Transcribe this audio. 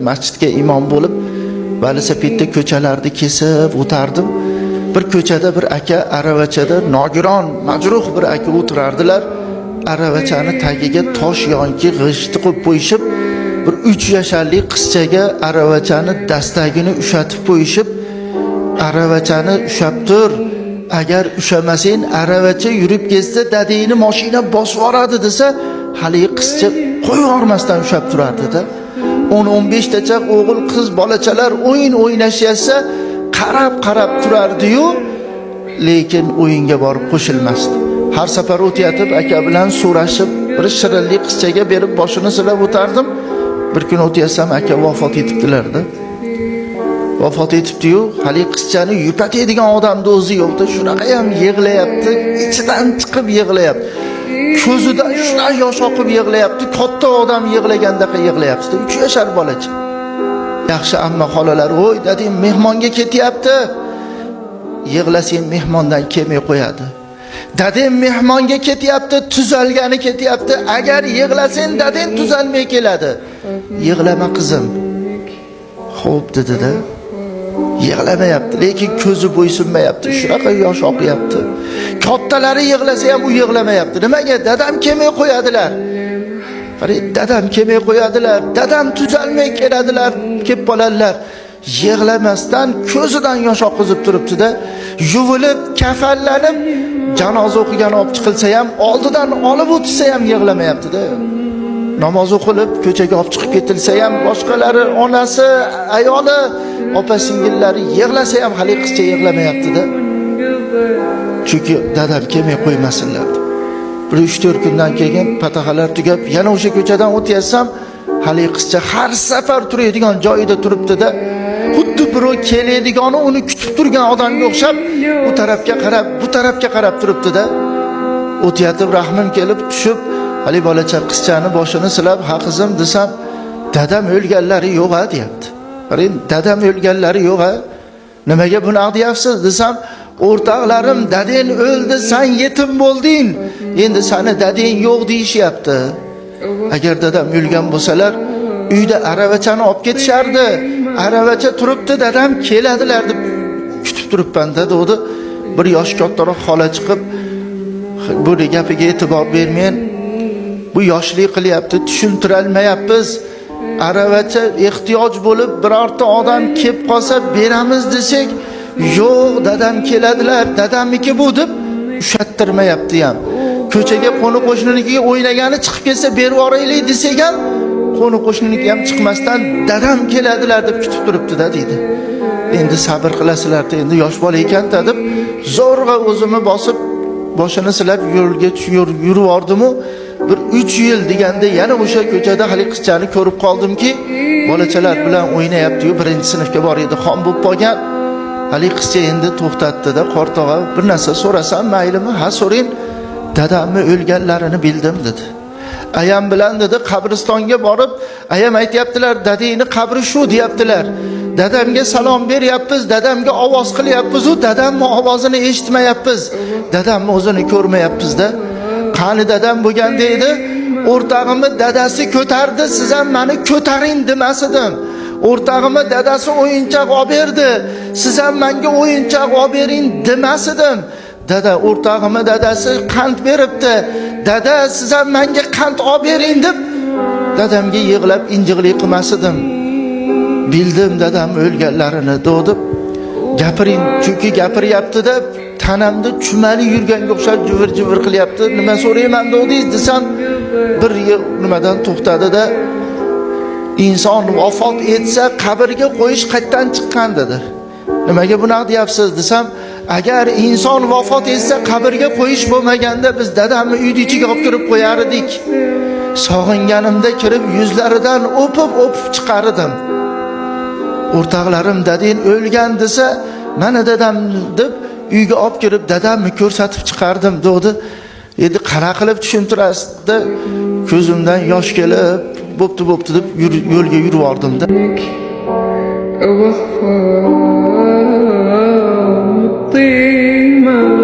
Masjidga imom bo'lib, velosipedda ko'chalarni kesib o'tardim. Bir ko'chada bir aka aravachada nogiron, majruh bir aka o'tirardilar. Aravachani tagiga tosh yoki g'ishtni qo'yib qo'yishib, bir 3 yasharli qizchaga aravachani dastagini ushatib qo'yishib, aravachani ushlab tur. Agar ushamasang, aravacha yurib ketsa, dadangni mashina bosib yuboradi desa, haligi qizcha qo'yib yubormasdan ushlab turardi-da. 10-15 tacha o'g'il qiz bolachalar o'yin o'ynashyapsa, qarab qarab turardi-yu, lekin o'yinga borib qo'shilmasdi. Har safar o'tayotib aka bilan so'rashib, bir shirinlik qizchaga berib boshini silab o'tardim. Bir kun o'tayapsam, aka vafot etibdilar-da. Vafot etibdi-yu, haligi qizchani yupatadigan odamni o'zi yo'qda, shunaqa ham yig'layapti, ichidan chiqib yig'layapti. Ko'zidan shunaqa yosh oqib yig'layapti, katta odam yig'lagandaqa yig'layapti. 3 yashar bolacha. Yaxshi amma xolalar, "Voy, dadam mehmonga ketyapti." Yig'lasang mehmondan kelmay qo'yadi. Dadam mehmonga ketyapti, tuzalgani ketyapti. Agar yig'lasang, dadang tuzalmay keladi. Yig'lama qizim. Xo'p dedi-da. Yig'lamayapti, lekin ko'zi bo'ysunmayapti. Shunaqa yosh oqyapti. Kattalari yig'lasa ham u yig'lamayapti. Nimaga? Dadam kelmay qo'yadilar. Qarang, dadam kelmay qo'yadilar, dadam tuzalmay keladilar, kelib qoladilar. Yig'lamasdan ko'zidan yosh oqizib turibdi-da, yuvilib, kafanlanib, janoza o'qigan olib chiqilsa ham, oldidan olib o'tsa ham yig'lamayapti-da. Namoz o'qilib, ko'chaga olib chiqib ketilsa ham, boshqalari, onasi, ayoli, opa singillari yig'lasa ham hali qizcha yig'lamayapti-da. Chunki dadam kelmay qo'ymasinlar deb. Bir 3-4 kundan keyin pataxalar tugab, yana o'sha ko'chadan o'tyapsam, hali qizcha har safar turadigan joyida turibdi-da. Xuddi birov keladigani uni kutib turgan odamga o'xshab, u tarafga qarab, bu tarafga qarab turibdi-da. O'tayotib rahmim kelib tushib, hali bolacha qizchani boshini silab, "Ha qizim" desam, "Dadam o'lganlari yo'q a" deyapti. Qarang, dadam o'lganlari yo'q a. Nimaga bunaqa deyapsiz desam, o'rtoqlarim dadang o'ldi, san yetim bo'lding. Endi sani dadang yo'q deyishyapti. Agar dadam o'lgan bo'lsalar, uyda aravachani olib ketishardi. Aravacha turibdi, dadam keladilar deb kutib turibman dedi. Bir yosh kattaroq xola chiqib, buni gapiga e'tibor bermang. Bu yoshlik qilyapti, tushuntirolmayapmiz. Aravacha ehtiyoj bo'lib birorta odam kelib qolsa beramiz desak, yo'q, dadam keladilar, dadamniki bu deb ushattirmayapti ham. Ko'chaga qo'ni qo'shninikiga o'ynagani chiqib kelsa berib yuboraylik desak ham, qo'ni qo'shniniki ham chiqmasdan dadam keladilar deb kutib turibdi-da deydi. Endi sabr qilasizlar, endi yosh bola ekan-da deb zo'rg'a o'zimni bosib, boshini silab yo'lga yurib yubordim-u, bir 3 yil deganda yana o'sha ko'chada hali qizchani ko'rib qoldimki, bolachalar bilan o'ynayapti-yu, 1-sinfga bor edi, xom bo'lib qolgan. Hali qizcha endi to'xtatdi-da, "Qortog'a, bir narsa so'rasam maylimi?" "Ha, so'rang." "Dadamni o'lganlarini bildim" dedi. Ayam bilan dedi qabristonga borib, ayam aytyaptilar, dadangni qabri shu deyaptilar. Dadamga salom beryapmiz, dadamga ovoz qilyapmiz, u dadamni ovozini eshitmayapmiz. Dadamni o'zini ko'rmayapmiz-da. Qani dadam bo'lganda edi, o'rtog'imni dadasi ko'tardi, siz ham meni ko'taring demas edim. O'rtog'imni dadasi o'yinchoq olib berdi, siz ham menga o'yinchoq olib bering demas edim. Dada, o'rtog'imni dadasi qand beribdi. Dada, siz ham menga qand olib bering deb dadamga yig'lab injiqlik qilmas edim. Bildim dadam o'lganlarini deb gapiring, chunki gapiryapti-da, tanamda chumali yurganga o'xshab jivir-jivir qilyapti. Nima so'rayman dedingiz desam, bir nimadan to'xtadi-da, inson vafot etsa qabrga qo'yish qayerdan chiqqan dedi. Nimaga bunaqa deyapsiz desam, agar inson vafot etsa qabrga qo'yish bo'lmaganda biz dadamni uyni ichiga olib kirib qo'yar edik. Sog'inganimda kirib yuzlaridan o'pib-o'pib chiqar edim. O'rtoqlarim dadang o'lgan desa, mana dadam deb uyga olib kirib dadamni ko'rsatib chiqardim dedi. Endi qanaqa qilib tushuntirasizda, ko'zimdan yosh kelib, bo'pti bo'pti deb yo'lga yurib yubordimda. وخام الطيمة.